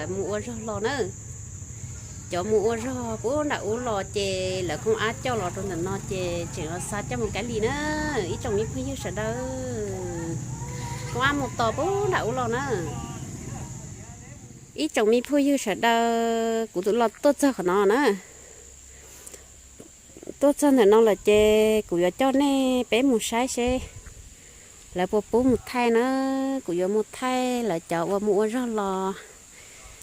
Mus ua zog los na, cov mus ua zog puag nram ub los ces lawv kuj ab coj los rau ntawm no ces tseem los xa coj mus Kaib Lis na, ib tsoom me phooj ywg sawv daws. Kuj ab mus tos puag nram ub los na. Ib tsoom me phooj ywg sawv daws, kuv tus los tuaj txog qhov no na. Tuaj txog ntawm no lawm ces kuv yuav coj nej peb mus saib seb lawv puas pub mus thaij na. Kuv yuav mus thaij lawv cov uas mus ua zog los.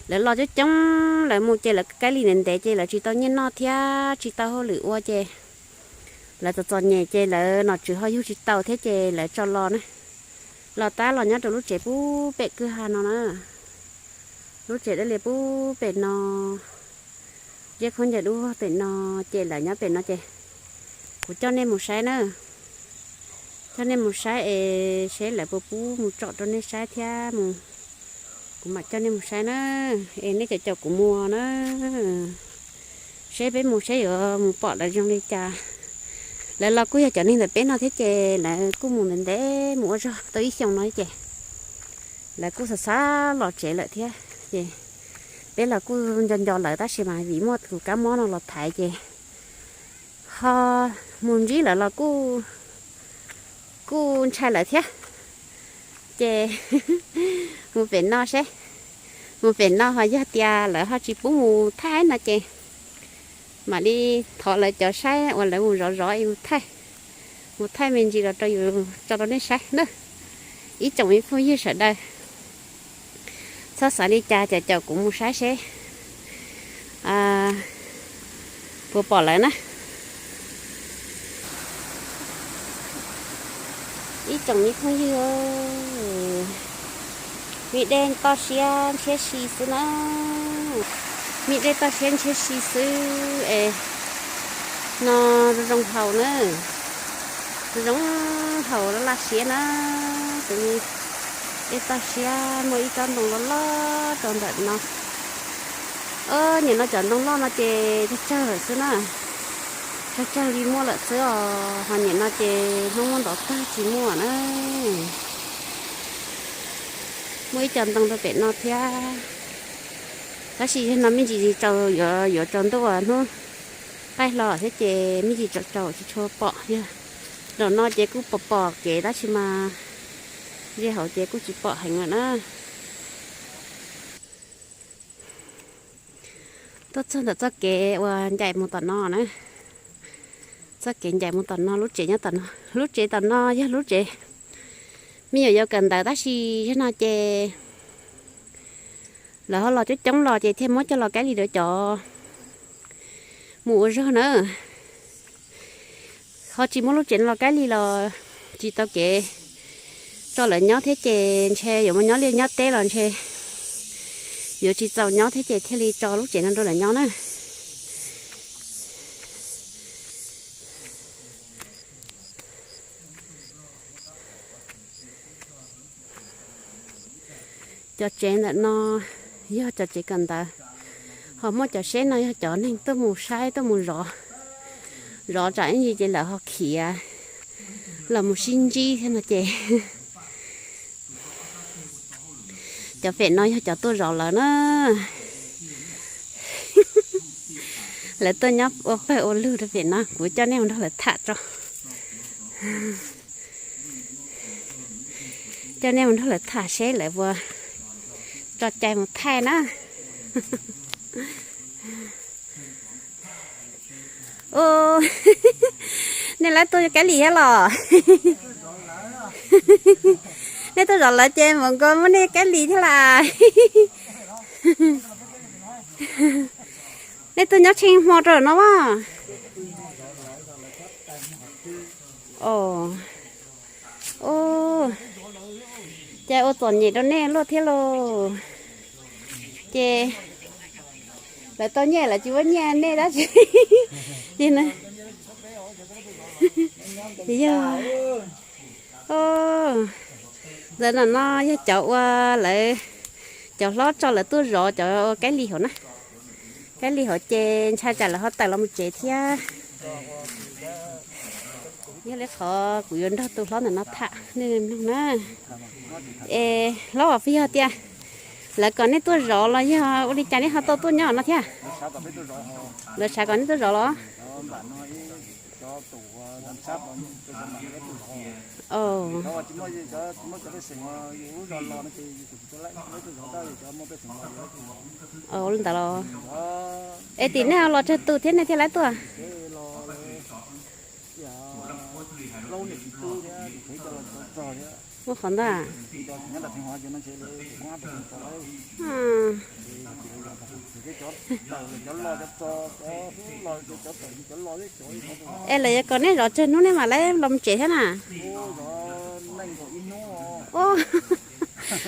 Lawv los coob coob, lawv mus ces lawv Kaib Lis ntev ntev ces lawv tsis tau nyiaj noj thiab tsis tau hauj lwm ua ces lawv txom txom nyem ces lawv nom tswv ho yug tsis tau thiab ces lawv tso los na. Los tab los nyob rau lub tsev puag pem kwj ha no na. Lub tsev dab lias puag pem no, zeb khaub ncaws dub vog pem no, ces lawv nyob pem no ces kuv coj nej mus saib na. Coj nej mus saib es seb lawv puas pub mus tsom rau nej saib thiab mus. Kuv mam coj nej mus saib na, es nej caum caum kuv mus na. Seb peb mus seb yuav mus pom lawv zoo li cas. Lawv los kuj yog cov neeg ntawm peb no thiab ces lawv kuj mus ntev ntev mus ua zog tau ib xyoos no ces lawv kuj xav xav los tsev lawm thiab ces peb los kuj nco nco lawv tab sis mas vim muaj tus kab mob no los thaiv ces ho mus ntsib lawv los kuj, kuj ntshai lawv thiab. Ces mus pem no seb, mus pem no ho yog tias lawv ho tsis pub mus thaij no ces mam li thov lawv cov saib uas lawv mus zov zov es mus thaij, mus thaij me ntsis los rau yus tso rau nej saib na. Ib tsoom me phooj ywg sawv daws, txhob xav li cas, caum caum kuv mus saib seb puas pom lawv na. Ib tsoom me phooj ywg, me dej toj siab ntshiab si xwb na. Me dej toj siab ntshiab si xwb es no zoo haus na, zoo haus laj laj siab na. Tus me dej toj siab muaj ib tsob ntoo loj loj rau ntawm no. Nim no cov ntoo loj no ces tsawg tsawg lawm xwb na, tsawg tsawg li muaj lawm xwb os, ho nim no ces hnub muab ntov tag tsis muaj na. Muaj ib co ntoo rau pem no thiab, tab sis yog no me ntsis tsaus, yuav tsaus ntuj hnub qaij hlo thiab ces me ntsis tsaus tsaus tsis tshua pom. Yog zaum no ces kuj pom pom kev tab sis mas ze hauv ces kuj tsis pom heev lawm na. Tuaj txog ntawm txoj kev uas ncaim mus tom no na, txoj kev ncaim mus tom no, lub tsev nyob tom no. Lub tsev tom no yog lub tsev me nyuam yaus kawm ntawv tab sis yog no ces lawv ho los coob coob los ces thiaj muab coj los Kaib Lis rau cov mus ua zog na. Ho tsis muaj lub tsev no los Kaib Lis los tsis tau kev tso lawv nyob thiab ces ntshe yuav mus nyob liaj nyob teb los ntshe yuav tsis txaus nyob thiab ces thiaj li tso lub tsev no rau lawv nyob na. Cov tsev ntawm no yog cov tsev kawm ntawv, ho muaj cov seb no yog cov neeg tuaj mus saib tuaj mus zov, zov tsam ib ntsis ces lawv ho khiav los mus sib ntsib thiab no ces cov pem no yog cov tuaj zov lawv na. Lawv tuaj nyob ua pawg ua lug rau pem no, kuv coj nej mus nrog lawv tham tso. Coj nej mus nrog lawv tham seb lawv puas tso cai mus thaij na. Nej lawv tuaj Kaib Lis thiab los? Nej tuaj zov lawv ces mam nkaus muab nej Kaib Lis thiab las. Nej tuaj nyob tsheej hmo rau no mas. Ces ua txom nyem rau nej luaj thiab lauj. Ces lawv tau nyiaj lawv tsis muab nyiaj nej dab tsi. Yog, ntawm no no yog cov ua lawv, cov hlob tso lawv tuaj zov cov Kaib Lis hauv na. Kaib Lis hauv ces ntshai tsam lawv ho tawm los mus tsev thiab. Yog li qhov kuv yuav nrog tus hlob ntawm no tham nej mloog na. Es hlob, peb yog tias Lawv kom nej tuaj zov los yog ua li cas nej ho tau tuaj nyob no thiab? Lawv xav kom nej tuaj zov los? Ua li ntawd los. Es tim nej los tsawg tus thiab nej thiaj li tuaj? Ua qhov ntag. Es lawv yuav kom nej zov tsawg hnub nej mam li los mus tsev thiab na?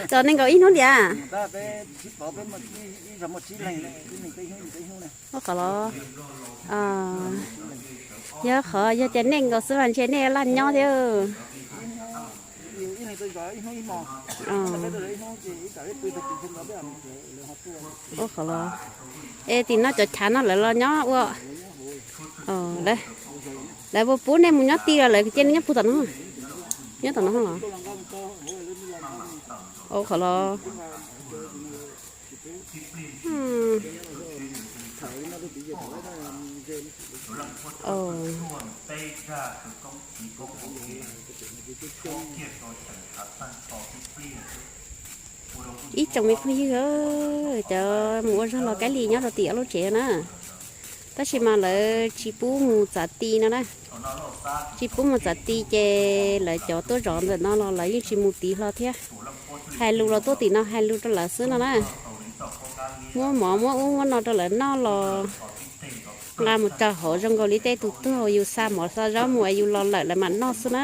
Zov nees nkaum ib hnub tiag. Ua qhov los, yog qhov yog tias nej nkaus xwb mas ntshe nej laj nyob thiab. Ua qhov los, es tim no cov chav no lawv los nyob ua, lawv puas pub nej mus nyob ti los lawv cia nej nyob puag tom no? Nyob tom no los? Ua qhov los. Ib tsoom me phooj ywg, cov mus ua zog los kab li nyob rau tim ob lub tsev na. Tab sis mas lawv tsis pub mus txav ti no na. Tsis pub mus txav ti ces lawv cov tuaj zov ntawm no los lawv yeej tsis mus tid hlo thiab. Hais lus los tuaj tim no hais lus rau lawv xwb no na. Muab mov muab ub muab no rau lawv noj los nqa mus rau hauv zoo nkaus li tej tus tuag uas yus xa mov xa zaub mus es yus los lawm lawv mam noj xwb na.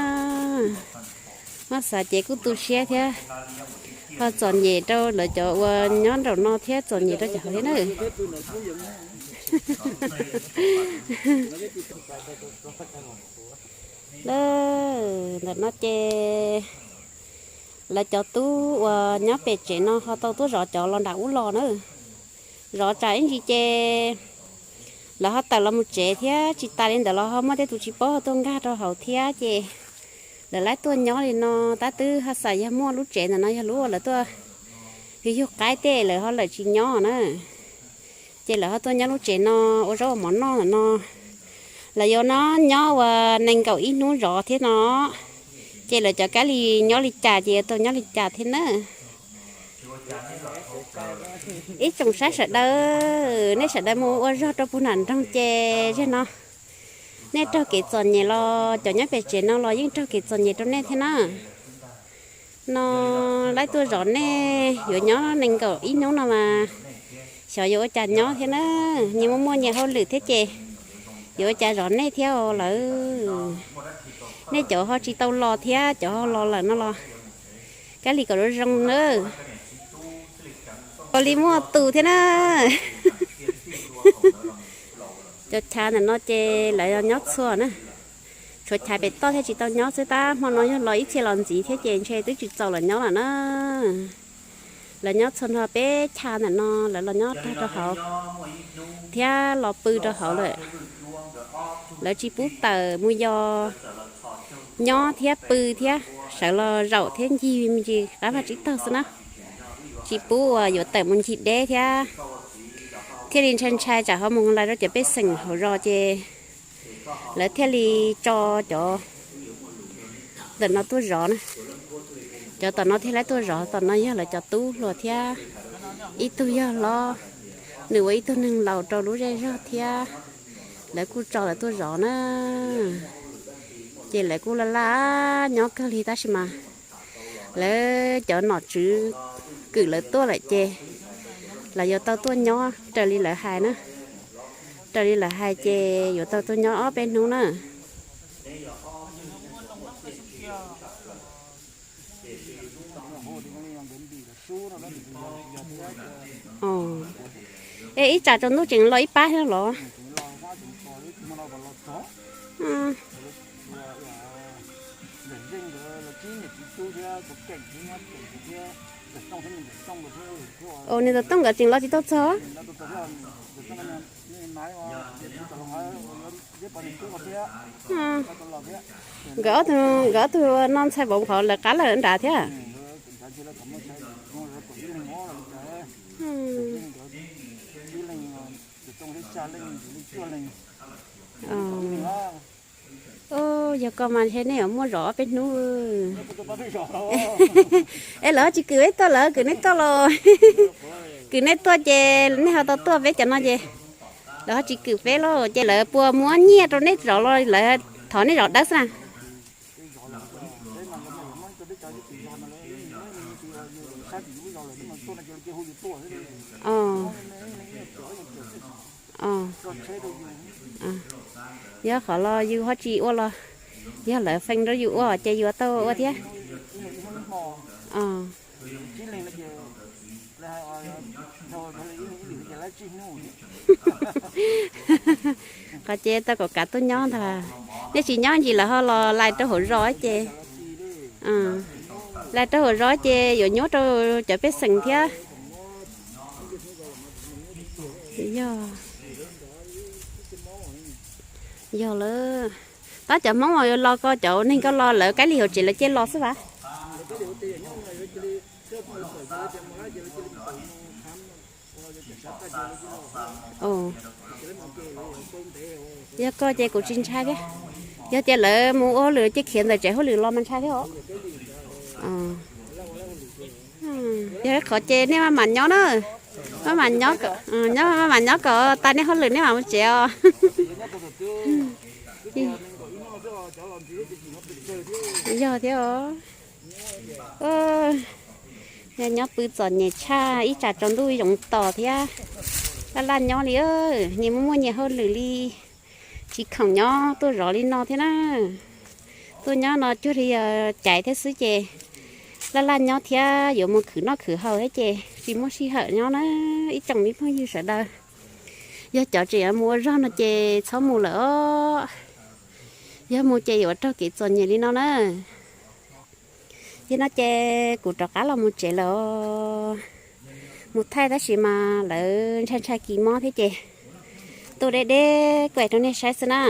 Muab xav ces kuj tu siab thiab, ho txom nyem rau lawv cov uas nyob nraum no thiab txom nyem rau cov hauv thiab na. Ntawm no ces lawv cov tub uas nyob pem tsev no ho tau tuaj zov cov los nram ub los na. Zov tsam ib ntsis ces lawv ho tawm los mus tsev thiab, tsis tas li ntawd los ho muaj tej tus tsis paub ho tuaj nkag rau hauv thiab ces lawv laib tuaj nyob li no. Tab twb ho xav yog muaj lub tsev ntawm no yog lub uas lawv tuaj yug yug qaib tej lawv ho lawm tsis nyob na. Ces lawv ho tuaj nyob lub tsev no ua zaub ua mov noj ntawm no. Lawv yuav no nyob ua nees nkaum ib hnub zov thiab no, ces lawv cov kab li nyob li cas ces yuav tau nyob li cas thiab na. Ib tsoom saib sawv daws, nej sawv daws mus ua zog rau puag nram nroog ces zeg no nej raug kev txom nyem los cov nyob pem tsev no los yeej raug kev txom nyem rau nej thiab na. No laib tuaj zov nej yuav nyob nees nkaum ib hnub no mas xyov yuav ua cas nyob thiab na. Nyias muaj muaj nyias hauj lwm thiab ces yuav ua cas zov nej thiab os lawm. Nej cov ho tsis tau los thiab cov ho los lawm no los kab li kom zoo zoo na. Ua li muaj tus thiab na. Cov chav ntawm no ces lawv nyob txhua na. Tshuav chav pem toj thiaj tsis tau nyob xwb, tab hmo no yog los ib txhia los ntxiv thiab ces ntshe twb tsis txaus lawv nyob lawm na. Lawv nyob txhua nrho peb chav ntawm no lawv los nyob tag rau hauv thiab los pw rau hauv lawm. Lawv tsis pub tawm mus yos, nyob thiab pw thiab sawv los zaum thiab ncig me ntsis qab vaj tsib taug xwb na. Tsis pub uas yuav tawm mus ncig deb thiab. Thiaj li ntshai ntshai tsam ho mus lais rau cov pej xeem hauv zos ces lawv thiaj li tso cov ntawm no tuaj zov na. Cov tom no thiaj li tuaj zov, tom no yog lawv cov tub hluas thiab, ib tug yog hlob, nws ua ib tug neeg laus rau lub zej zog thiab, lawv kuj tso lawv tuaj zov na. Ces lawv kuj laj laj nyob kawg li tab sis mas lawv cov nom tswv kwm lawv tuaj lawm ces lawv yuav tau tuaj nyob raws li lawv hais na. Raws li lawv hais ces yuav tau tuaj nyob ob peb hnub na. Es ib tsam tsaus ntuj tseem los ib pab thiab los? Nws tus tooj nkawd tseem los tsis tau txog. Nkawd ob tug, nkawd ob tug no ntxhais vauv qhov lawv qab lawm nrad thiab. Yog koj mas ntshe nej yuav muaj zov ob peb hnub. Es lawv ho tsis kwm peb tuaj, lawv kwm nej tuaj los, kwm nej tuaj ces nej ho tau tuaj peb cov no ces lawv ho tsis kwm peb lauj, ces lawv puas muab nyiaj rau nej zov los lawv thov nej zov dawb xwb na? Yog qhov los yus ho tsis ua los yog lawv feem rau yus ua ces yus tau ua thiab. Qhov ces tau kom kav tuaj nyob ntag. Nej tsis nyob ntsis lawv ho los lais rau hauv zos ces, lais rau hauv zos ces yuav nyuaj rau cov pej xeem thiab. Yog, yog lawm. Tab cov Hmoob uas los ko cov neeg ko los lawv kab li hauv tsev lawv cia los xwb vas. Yog koj ces kuv tsis ntshai thiab. Yog tias lawv mus ua hauj lwm ces khiav ntawm tsev hauj lwm los mas ntshai thiab os. Yog qhov ces nej maj mam nyob na, maj mam nyob kom, maj mam nyob kom tas nej hauj lwm nej mam mus tsev os. Yog thiab os. Nyob pw txom nyem tshaj, ib tsam tsaus ntuj yoov tos thiab. Laj laj nyob li, nyias muaj muaj nyias hauj lwm li, tsis khoom nyob tuaj zov li no thiab na. Tuaj nyob no cuag li caiv thiab xwb ces laj laj nyob thiab yuav mus khwv noj khwv haus thiab ces tsis muaj sij hawm nyob na. Ib tsoom me phooj ywg sawv daws, yog cov tseem yuav mus ua zog no ces txhob mus lawm os. Yog mus ces yuav raug kev txom nyem li no na. Yog no ces kuv rov qab los mus tsev lawm os. Mus thaij tab sis mas lawv ntshai ntshai kis mob thiab ces tuaj deb deb kuj rau nej saib xwb na.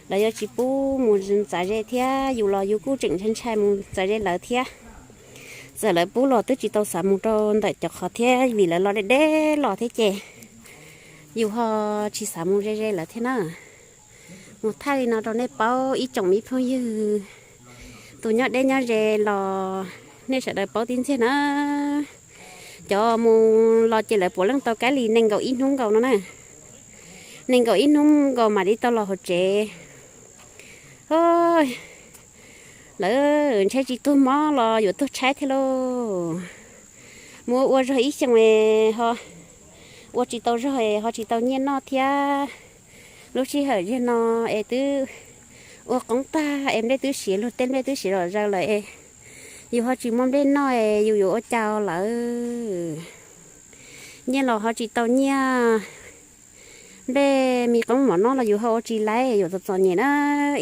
Lawv yuav tsis pub mus txav ze thiab yus los yus kuj tseem ntshai ntshai mus txav ze lawv thiab. Txawm lawv pub los twb tsis tau xav mus rau ntawm cov qhov thiab vim lawv los deb deb los thiab ces yus ho tsis xav mus ze ze lawv thiab na. Mus thaij li no rau nej paub ib tsoom me phooj ywg, tus nyob deb nyob ze los nej sawv daws paub tib ntxiag na. Cov mus los ces lawv puav leej tau kab li nees nkaum ib hnub nkaus no na. Nees nkaum ib hnub nkaus mam li tau los hauv tsev. Lawv ntshe tsis tuag mob los yuav tuag tshaib thiab lauj. Mus ua zog ib xyoos ho ua tsis tau zog ho tsis tau nyiaj noj thiab. Lub sij hawm ziag no es twb ua qoob tag es nplej twb siav, luag tej nplej twb siav zom zaws lawm es yus ho tsis muaj nplej noj es yus yuav ua cas lawm. Nyiaj los ho tsis tau nyiaj, nplej me qoob mov noj los yus ho ua tsis laib, yuav txom txom nyem na.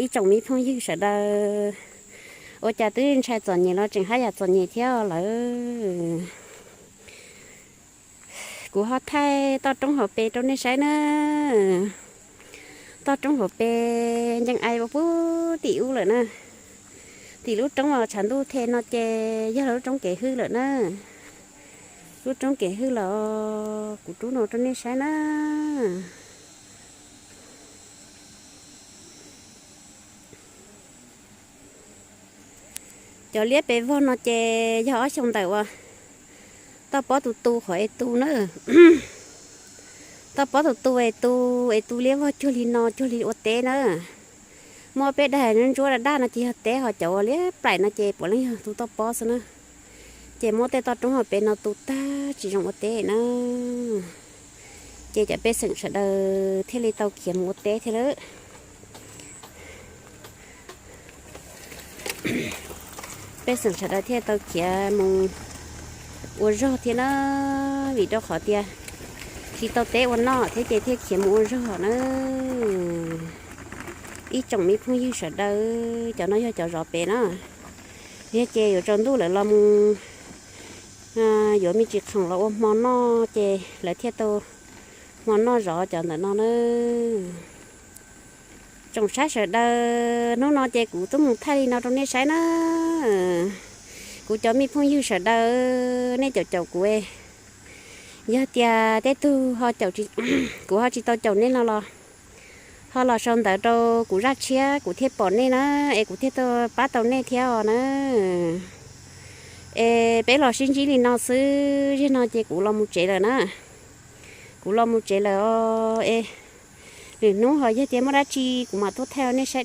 Ib tsoom me phooj ywg sawv daws, ua cas twb ntshai txom nyem los tseem haj yam txom nyem thiab lawm. Kuv ho thaij toj roob hauv pes rau nej saib na. Toj roob hauv pes ncees ais puag tim ub lawm na. Tim lub roob uas tshav ntuj them no ces yog lub roob kev hwj lawm na. Lub roob kev hwj los kuv rub no rau nej saib na. Cov liab pes vog no ces yog ob xyoo ntawm uas toj pob tus tu qhov es tu na. Toj pob tus tu es tu, es tu liab vog cuag li no cuag li ua teb na. Muaj peb daim ntsuab daj daj no ces yog teb, ho cov uas liab plaim no ces puav leej yog tus toj pob xwb na. Ces muab tej toj roob hauv pes no tu tag tsis zoo ua teb na. Ces cov pej xeem sawv daws thiaj li tau khiav mus ua teb thiab lawm. Pej xeem sawv daws thiaj tau khiav mus ua zog thiab na, vim rau qhov tias tsis tau teb ua noj thiab ces thiaj khiav mus ua zog na. Ib tsoom me phooj ywg sawv daws, cov no yog cov zov pem na. Yog ces yuav tsaus ntuj lawv los mus yuav me ris khoom los ua hmo noj ces lawv thiaj tau hmo noj zov cov ntawm no na. Tsoom saib sawv daws, hnub no ces kuv twb mus thaij li no rau nej saib na. Kuv cov me phooj ywg sawv daws, nej caum caum kuv, Yog tias tej tug ho caum, kuv ho tsis tau caum nej no los ho los sau ntawv rau kuv zaj tshiab kuv thiaj pom nej na, es kuv thiaj pab tau nej thiab os na. Es peb los sib ntsib li no xwb, zaum no ces kuv los mus tsev lawm na. Kuv los mus tsev lawm os. Es lwm hnub ho yog tias muaj dab tsi kuv mam tuaj thaij nej saib.